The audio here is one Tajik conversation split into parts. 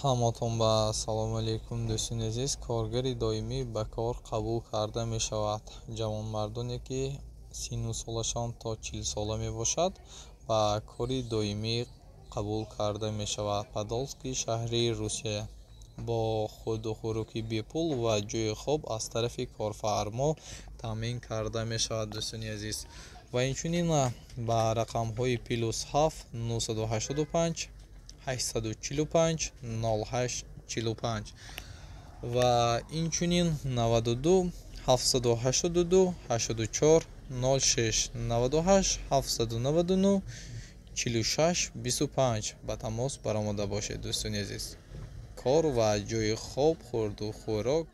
Ҳаматон ба салому алейкум, дӯстони азиз. Коргари доимӣ ба кор қабул карда мешавад. Ҷавонмардоне, ки синну солашон то 40 сола мебошад, ба кори доимӣ қабул карда мешавад. Подолски шаҳри Русия бо худу хӯроки бепул ва ҷойи хоб аз тарафи корфармо таъмин карда мешавад, дӯстони азиз. Ва инчунин ба рақамҳои +7 985 845 08 45 ва инчунин 92 782 84 06 98 799 46 25 ба тамос баромада бошед, дӯстони азиз. Кор ва ҷойи хоб, хӯрду хӯрок.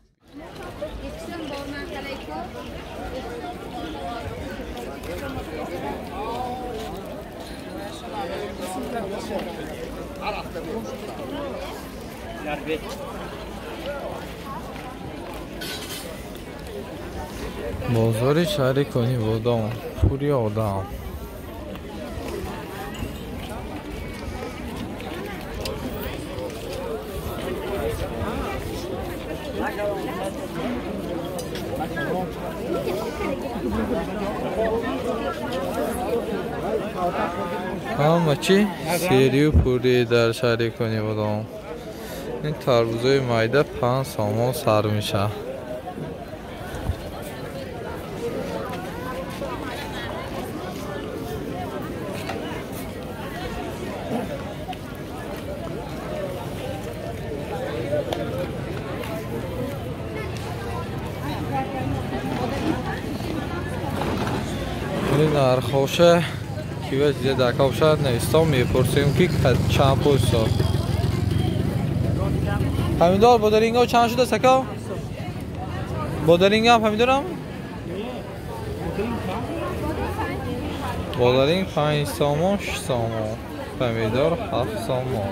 Бозори шаҳри Конибодом пури одам. Ҳама чӣ серию пурӣ дар шаҳри Конибодом. Ин тарбузои майда 5 сомон сар мешавад. Нархоша кива чизе дар кобшад навистон мепурсем, ки чанд пул шуд. Помидор бодаринго чанд шуда, сака? Бодаринга ҳам помидорам? Бодаринг 5 сомон, 6 сомон. Помидор 7 сомон.